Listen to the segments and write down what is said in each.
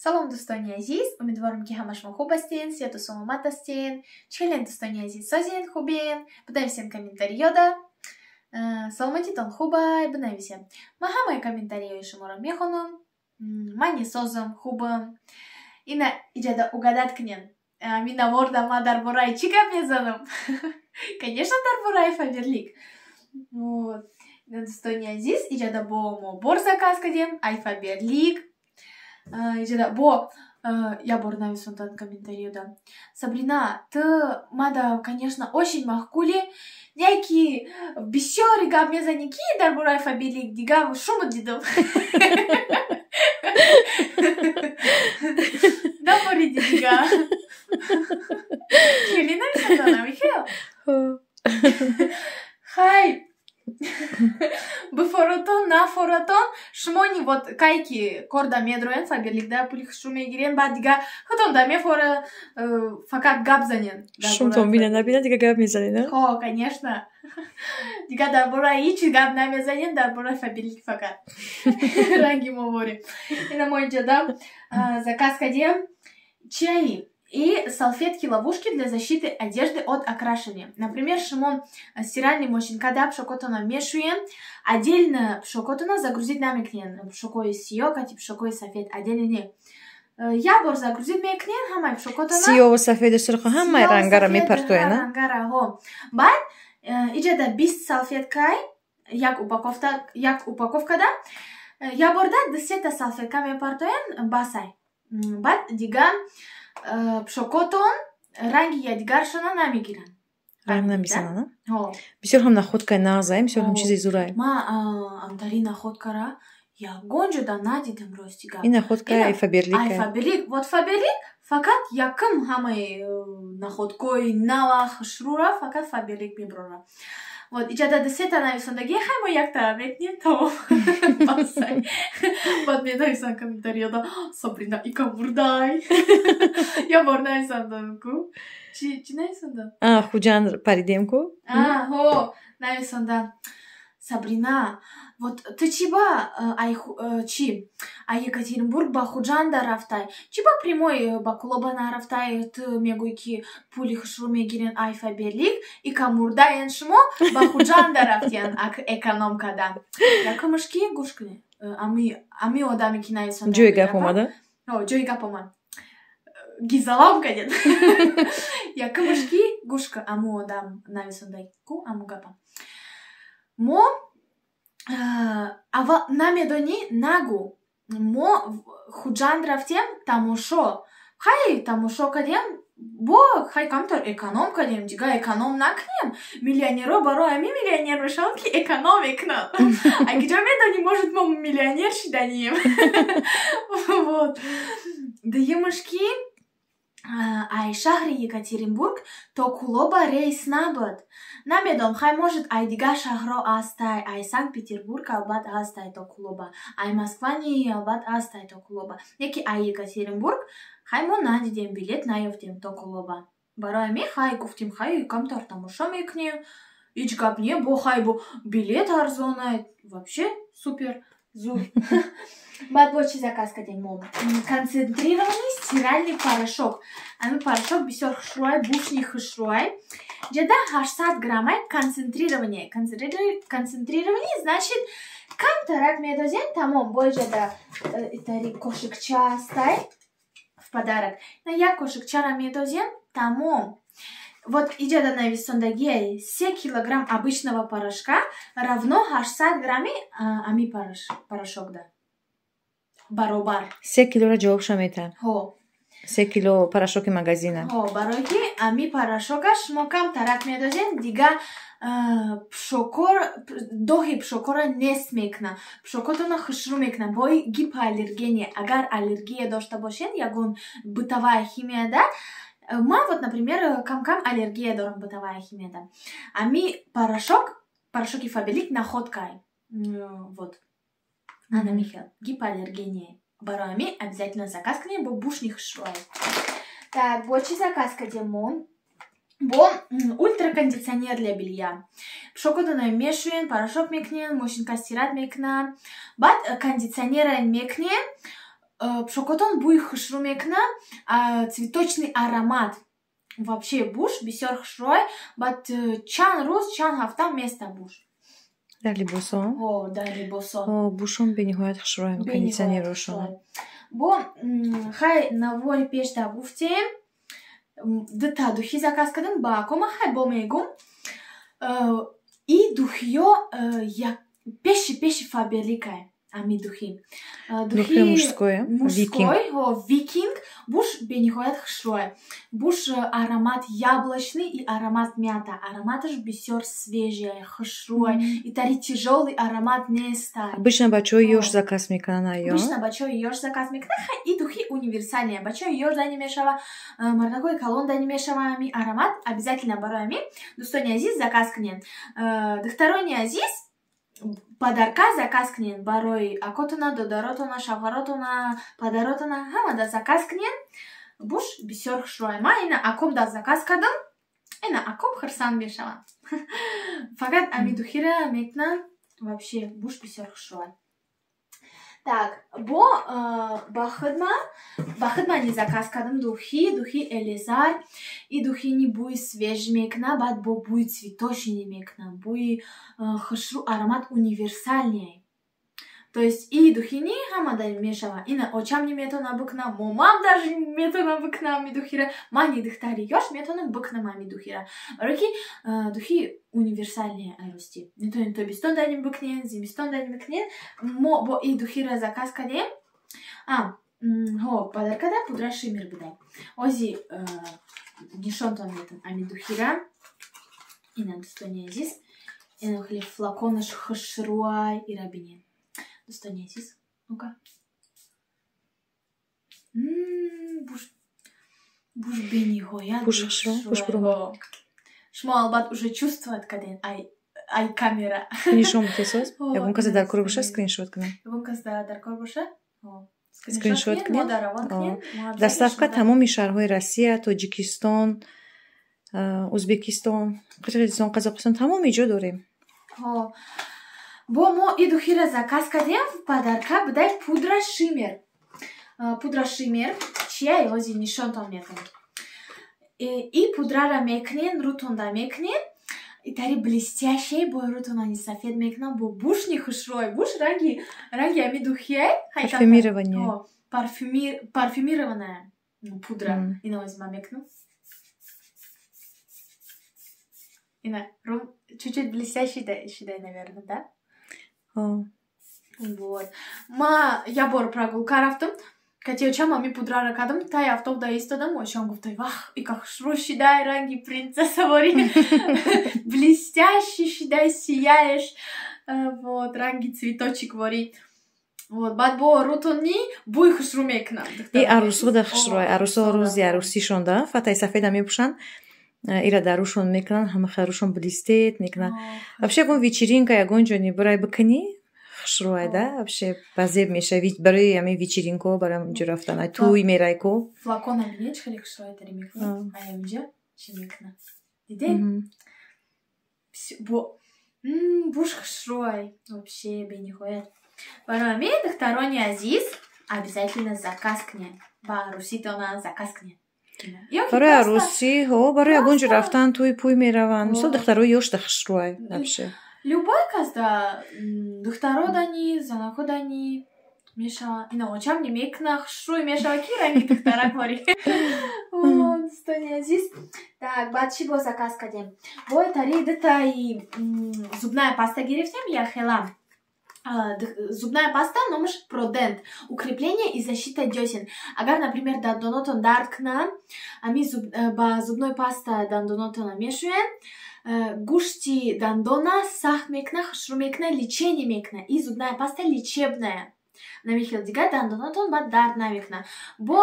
Салом, дӯстони азиз! Умедворам, ки ҳама шумо хуб ҳастен, сиҳату саломат ҳастен. Чӣ хелен, дӯстони азиз, созен, хубен? Бинависен комментариёда. Саломатитон хубай, бинависен. Ман ҳамаи комментариҳои шуморо мехонам. Ман несозам, хубам. Ина иҷада угадать кунен. Ами наворда ман дар бораи чӣ гап мезанам? Конечно, дар бораи Фаберлик. Вот. Дӯстони азиз, иҷада бо мо бор заказ кардем, ай Фаберлик. Иҷада бо я бор нависондан комментариёда: «Сабрина, ты мада, конечно, очень маъқулӣ, не ки бисёре гап мезанӣ, ки дар бораи Фаберлик дига шуму дидам набориди дига». Хеле нависондан амихел. Хай, бифоратон, нафоратон, шумо ни вот кай ки корда медроен Фаберликда, пули хушрӯ мегирен, баъд дига худтон да мефора, фақат гап занен. Шумтон бина набина, дига гап мезанен. Хо, конечно, дига дар бораи ҳеҷ гап намезанем, дар бораи Фаберлик фақат ранги мо ворем. Ина мо инҷода заказ кардем чаи и салфетки ловушки для защиты одежды от окрашивания. Например, шумо стиральный мошинкада пшокотона мешуен, отдельно пшокотона загрузить намекнен. Пшокои сиё, кати пшокои сафед, отдельно не. Я бор загрузить мекнен, ҳамаи пшокотона. Сиёву сафеду сурху ҳамаи рангара мепартоена. Рангара, ҳо. Баъд иҷада 20 салфеткай, як упаковка, як упаковкада, я борда дусета салфетка мепартоен, басай. Баъд дига пшокотон ранги якдигаршона намегиранд. Ранг намезананд. Бисёр ҳам находкаи нағзай, бисёр ҳам чизи зурай. Ма амтари находкара ягон ҷода надидам, рости гап. Ин находка ай Фаберлик. Ай Фаберлик. Вот Фаберлик фақат якум ҳамаи находкои нава хушрӯра фақат Фаберлик мебарорад. Вот иҷада дусета нависондагӣ, хай, мо яктара мекунем, тамом. Баъд менависам комментариёда: «Сабрина ика мурдай». Я бор нависандам ку. Чӣ нависондам? Хуҷанд паридем ку. Ҳо, нависондам: «Сабрина, вот ту чӣ ба ай чӣ ай Екатеринбург ба Хуҷанда рафтай? Чӣ ба прямой ба Кулоба нарафтай? Ту мегӯӣ, ки пули хушрӯ мегирен ай Фаберлик, ика мурдаен, шумо ба Хуҷанда рафтиян эконом кардан». Якумаш ки, гӯш кунед, ами одаме ки нависонда ҷои гап омада. Ҷои гап омад, гизалам кардед. Якумаш ки, гӯш кун, аму одам нависонда ку аму гапа: мо аввал намедонӣ, нагӯ. Мо Хуҷанд рафтем тамошо, хай, тамошо кардем, бо хай камтар эконом кардем, дига эконом накунем? Миллионерҳо барои ҳамин миллионер мешаванд, ки эконом мекунанд. Акиҷо медонӣ, может, мо миллионер шиданием. Вот. Дуюмаш ки, ай шаҳри Екатеринбург то Кулоба рейс набуд. Намедонам, хай, может, ай дигар шаҳрҳо ҳастай, ай Санкт Петербург албат ҳастай то Кулоба, ай Москва ни албат ҳастай то Кулоба, яке ай Екатеринбург хай мо надидем, билет наёфтем то Кулоба. Барои ҳамин хай гуфтем, хай камтар тамошо мекунем, ҳеҷ гап не, бо хай бо билет арзонай, вообще супер зур. Баъд бо чӣ заказ кардем мо? Концентрированный стиральный порошок. Ами порошок бисёр хушрӯай, бушни хушрӯай. Ҷада 800 граммай, концентрированный. Концентрированный значит, камтарак медозем, тамом. Бо ҷада итари кошикча ҳастай в подарок. На як кошикчара медозем, тамом. Вот иҷада нависондагиай: 3 килограмм обычного порошка равно 800 грамми ами порошокда баробар. 3 килора ҷавобша метаҳад. Ҳо. 3 кило порошоки магазина. Ҳо, барое ки ами порошока шумо камтарак медозем, дига пшокор, доғи пшокора нест мекунад, пшокотона хушрӯ мекунад. Бо гипоаллергения, агар аллергия дошта бошед ягон бытовая химияда. Ман вот, например, кам-кам аллергия дорам бытовая химияда, ами порошок, порошоки Фаберлик находкай. Вот ана михел гипоаллергения. Барои ҳамин обязательно заказ кунем, бо бушни хушрӯай. Так, бо чӣ заказ кардем мо? Бо ультракондиционер для белья. Пшокотона мешӯен, порошок мекунем, мошинка стирать мекунад, баъд кондиционера мекунем. Пӯшокотон бӯи хушрӯ мекунад, цветочный аромат. Вообще буш бисёр хушрӯай, баъд чанд рӯз, чанд ҳафта места буш. Дар либосо? Ҳо, дар либосо. Бушон бениҳоят хушрӯай, кондитсионерошон. Бо хай навори пешта гуфтем, дута духи заказ кардам, ба акома хай бо мегум. И духиё як пеши Фаберликай. Ами духи. Духи мужской, мужской, викинг, буш бениҳоят хушрӯай. Буш аромат яблочный и аромат мята. Ароматаш бисёр свежий, хушрӯай. И тари тяжелый аромат нестай. Обычно бачаҳои ёш заказ мекунанд, ё? Обычно бачаҳои ёш заказ мекунанд. Хай и духи универсальные. Бачаҳои ёш дани мешава, мардакои калон дани мешава ами аромат обязательно барои ами. Дӯстони азиз, заказ кунед. Духтарони азиз, подарка заказ кунед барои акотона, додаротона, шавҳаротона, падаротона, ҳамада заказ кунед. Буш бисёр хушрӯай. Ман ина аком да заказ кардам, ина аком хурсанд мешаванд. Фақат ами духира мекунанд, вообще буш бисёр хушрӯай. Так, бо ба хидма ни заказ кардам духи, духи Элизар. И духи ни бӯи свеж мекуна, баъд бо бӯи цветочный мекуна, бӯи хушрӯ, аромат универсальный. То есть и духи ни ҳамада мешава. Ина очам ни метавона бикунам, момам даже метавона бикунам ами духира. Ман ни духтари ёш метавонам бикунам ами духира. Барои ки духи универсальные айрости. Метавонем тобистон даним бикунем, зимистон даним бикунем. Мо бо и духира заказ кардем. Ҳо, подаркада пудра шиммер будай. Ози нишонтон метам ами духира. Ина, дӯстони азиз, ина хеле флаконаш хушрӯай, ира бинед. Дӯстони азиз, ну-ка. Буш бениҳоят. Буш хушрӯ, буш бурумад. Шумо албат уже чувствовать кардем ай камера. Нишон битесоз? Ягон касе дар кор боша, скриншот кунем. Ягон кас дар кор боша? Скриншот кунем. Доставка тамоми шаҳрҳои Россия, Тоҷикистон, Ӯзбекистон, Қирғизистон, Қазоқистон тамоми ҷо дорем. Бо мо и духира заказ кардем, в подарка будай пудра шиммер. Пудра шиммер чия? Ҳозир нишонтон метам. И пудрара мекунен, рӯтонда мекунен, и тари блестящий, бо рӯтонани сафед мекунам, бо бушни хушрӯй. Буш ранги ами духия. Парфюмирование. Парфюмированная пудра. Ина ҳозир ман мекунам. Ина, чуть-чуть блестящий шидай, наверное, да? Вот. Ма я бор прогулка рафтам, кати очам ами пудрара кардам, тай автобус да истодам, очам гуфтай, вах, и как хушрӯ шидай, ранги принцесса вори. Блестящий шидай, сияешь. Вот, ранги цветочек вори. Вот, баъд бо рӯтони бӯи хушрӯ мекунам. И арӯсҳо да хушрӯай, арӯсҳо рӯзи арӯсишон да фатаи сафеда мепӯшанд, ира дар рӯшон мекунанд, ҳама рӯшон блестит мекунанд. Вообще ягон вечеринка, ягон ҷо нибирай бикунӣ, хушрӯай да, вообще базеб мешавӣ барои ҳамин вечеринко, барои ҳаминҷо рафтан, ай тӯй мерай ко. Флакона бинед, хеле хушрӯай тари мекунад. Ай ҳаминҷо чӣ мекунад? Дидед? Буш хушрӯай, вообще бениҳоят. Барои ҳамин, духтарони азиз, обязательно заказ кунед. Ба арӯситона заказ кунед. Барои арӯсӣ, ҳо, барои ягон ҷо рафтан, тӯй пӯй мераванд. Мисол, духтарои ёш да хушрӯай вообще. Любой кас да, духтаро дани, занако дани мешава. Ина очам не мекуна, хушрӯй мешава ки ранги духтарак вори. Дӯстони азиз, так, баъд чӣ бо заказ кардем? Бо тари дутаи зубная паста гирифтем, я хела. Зубная паста номаш Продент. Укрепление и защита десен. Агар, например, дандонотон дард кунанд, ами ба зубной паста дандонотона мешӯянд, гӯшти дандона сахт мекуна, хушрӯ мекуна, лечение мекуна. И зубная паста лечебная. Намехел дигар дандонотон баъд дард намекуна. Бо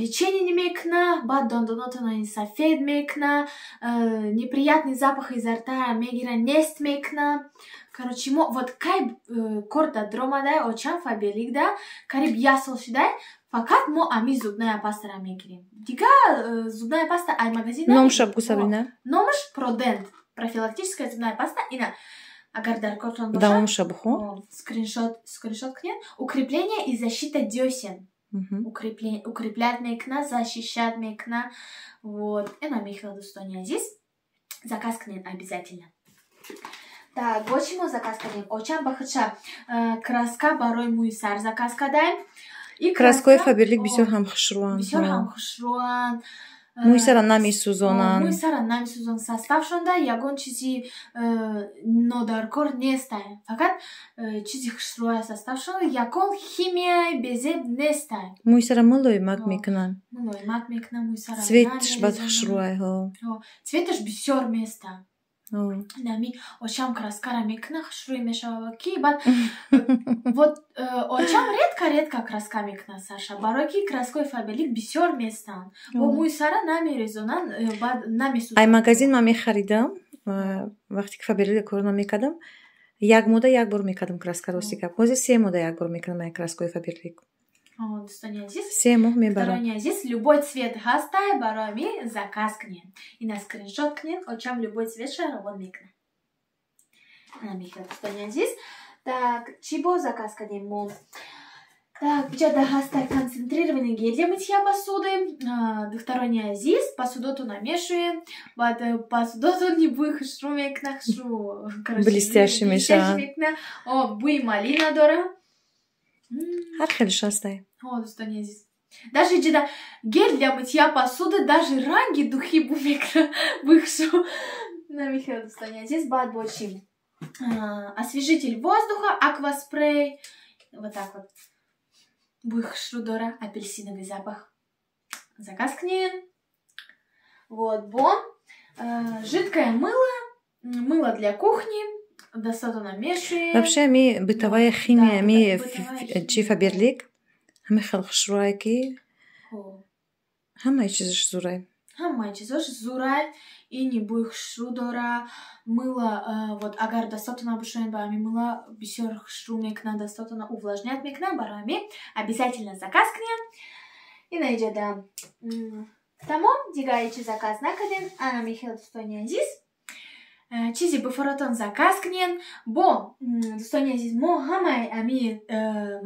лечение намекуна, баъд дандонотона сафед мекуна, неприятный запах изо рта мегира, нест мекуна. Короче, мо вот кай корда дромадай, очам Фаберликда, кариб як сол шидай, фақат мо ами зубная пастара мегирем. Дигар зубная паста ай магазин Номша бгу, Сабрина? Номаш Продент. Профилактическая зубная паста. Ина, Агар дар кортон бошад, Давомша бихо. Скриншот кунед. Укрепление и защита десен. Укреплять мекна, защищать мекна. Вот. Ина мехел, дӯстони азиз. Заказ кунед обязательно. Так, бо чӣ мо заказ кардем? Очам ба худша краска барои мӯи сар заказ кардаем. Краскаҳои Фаберлик бисёр ҳам хушрӯанд. Бисёр ҳам хушрӯанд. Мӯи сара намесӯзонанд. Мӯи сара намесӯзонанд. Составшонда ягон чизи нодаркор нестай. Фақат чизи хушрӯа составшон, ягон химияи безеб нестай. Мӯи сара мулоимак мекунанд. Мулоимак мекунанд мӯи сара. Цветш бад хушрӯай. Цветаш бисёр места. Нами очам краскара мекуна, хушрӯй мешава, ки баъд вот очам редко редко краска мекуна сарша, барое ки краскаҳои Фаберлик бисёр местанд, бо мӯи сара намерезонанд, баъд намесӯзонанд. Ай магазин ман мехаридам, вақте ки Фаберлик кор намекардам, як моҳда як бор мекардам краска. Рости гап, ҳозир 3 моҳда як бор мекунам ай краскаҳои Фаберлик. Дӯстони азиз, 3 моҳ мебарам. Дӯстони азиз, любой цвет ҳастай, барои ми заказ кунед, ина скриншот кунед. Очам любой цветша равон мекунад. Мехел, дӯстони азиз. Так, чӣ боз заказ кардем мо? Так, биҷада ҳастай концентрированный гель для мытья посуды. Духтарони азиз, посудоту намешуем, баъд посудотон бӯи хушрӯ мекуна, хушрӯ блестящий мешавад. Мекуна, бӯи малина дора. Ҳар хелш ҳастай. Дӯстони азиз, даже ҷида гель для мытья посуды даже ранги духи бу мекуна, бӯи хушрӯ намехел, дӯстони азиз. Баъд бо чӣ? Освежитель воздуха, акваспрей. Вот так вот бӯи хушрӯ дора, апельсиновый запах. Заказ кунед. Вот, бон жидкое мыло, мыло для кухни, дастатона мешуем. Вообще ми бытовая химия, ми чи Фаберлик ҳами хел хушрӯае, ки ҳамаи чизаш зурай. Ҳамаи чизош зурай. Ини бӯи хушрӯ дора мыло. Вот агар дастотона бушоед ба ҳами мыло, бисёр хушрӯ мекунад, дастотона увлажнять мекунад. Барои ҳами обязательно заказ кунед. Ина иҷода тамом, дигар ҳечи заказ накардем. Ана мехел, дӯстони азиз, чизи буфаратон заказ кунед. Бо, дӯстони азиз, мо ҳамаи ами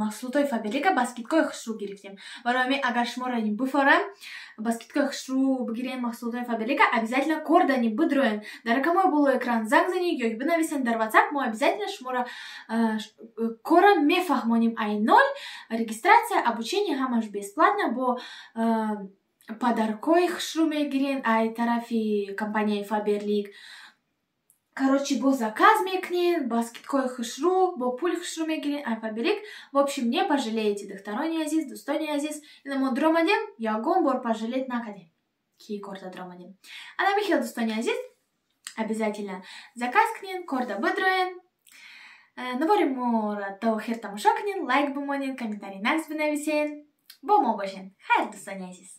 маҳсулотҳои Фаберлика ба скидкаҳои хушрӯ гирифтем. Барои ҳами агар шуморо буфорам, ба скидкаҳои хушрӯ бигирем маҳсулотҳои Фаберлика, обязательно кордани бидроен, дар рақамҳои болои экран занг занед ё бинависен дар WhatsApp. Мо обязательно шуморо кора мефаҳмонем ай ноль. Регистрация, обучение ҳамаш бесплатно, бо подаркҳои хушрӯ мегирен ай тарафи компанияи Фаберлик. Короче, бо заказ мекунед, бо скидкаҳои хушрӯ, бо пули хушрӯ мегирен ай Фаберлик. В общем, не пожалеете, духтарони азиз, дӯстони азиз. Ина мо дромадем, ягон бор пожалеть накардем, ки корда дромадем. Ана михел, дӯстони азиз, обязательно заказ кунед, корда бидроен. Навори моро до охир тамошо кунед, лайк бимонед, комментарий нағз бинависен, бо мо бошед. Хайр, дӯстони азиз.